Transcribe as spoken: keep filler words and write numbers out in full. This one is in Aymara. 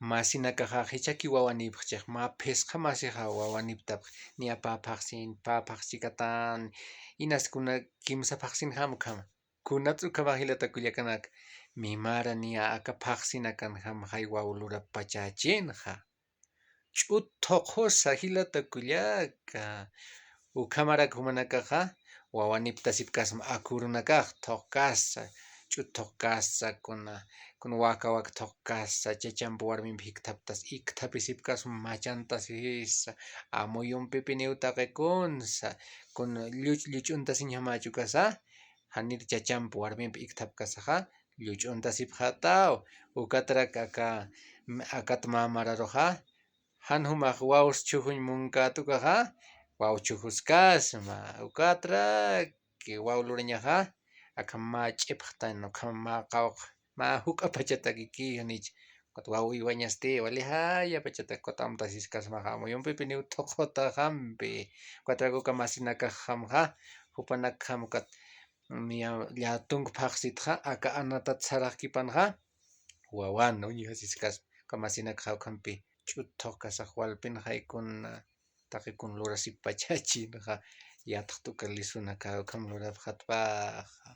masinakaxa jichhaki wawanipxchix, mä phisqa masixa wawaniptapx, niya pä phaxsin, pä phaxchikatan, inas kuna kimsa phaxsinjam ukhama. Kunats ukhama jilata kullakanaka, mimara niya aka phaxsinakanjamxay waw lurapachächinxa. Ch'ut thuqhusa jilata kullaka. Ukhamarak jumanakaxa wawaniptasipkasma, akurunakax thuqkasa, ch'ut thuqkasa, kuna, kuna waka wak thuqkasa, chachamp warmimp jikthaptas, ikthapisipkasma, machantasisa, amuyumpipiniw taqikunsa, kuna lluch, lluch'untasiñjamäch ukasa, janir chachamp warmimp ikthapkasaxa, lluch'untasipxätaw, ukatrak aka, akat mä mararuxa, jan jumax waws chhujuñ munkät ukaxa, waw chhujuskasma, ukatrak waw lurañaxa, akham mä ch'ipxtan, ukham mä qawq, mä juk'a pachatakiki, janich, ukat waw uywañasti, wali jaya pachatak ukat amtasiskasmaxa, amuyumpipiniw thuqhuta jampi, ukatrak uka masinakaxamxa, jupanakjam ukat, niya llätunk phaxsitxa, aka anatat saraxkipanxa, wawan uñjasiskasma, uka masinakxa ukhampi ch'ut thuqkasax walpinxay kuna, taqi kun lurasipachächinxa, yatxt uka lisunaka ukham lurapxatpaxa.